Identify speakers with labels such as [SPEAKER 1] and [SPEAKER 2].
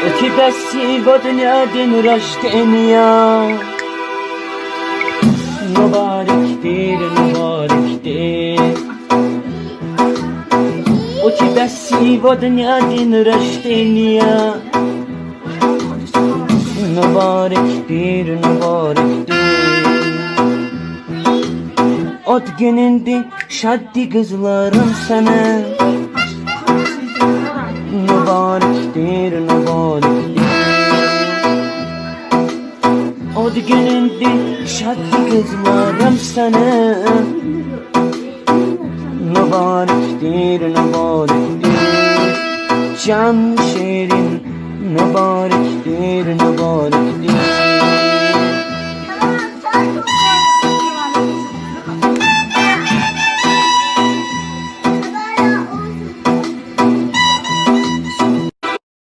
[SPEAKER 1] У тебя сегодня день рождения. Mübarəkdir, mübarəkdir. У тебя сегодня день рождения. Mübarəkdir, mübarəkdir. Ad günündə şaddı qızlarım sənə. Mübarəkdir, mübarəkdir. Ad günündə şaddı qızlarım sənə. Mübarəkdir, mübarəkdir. Can şirin, mübarəkdir, mübarəkdir.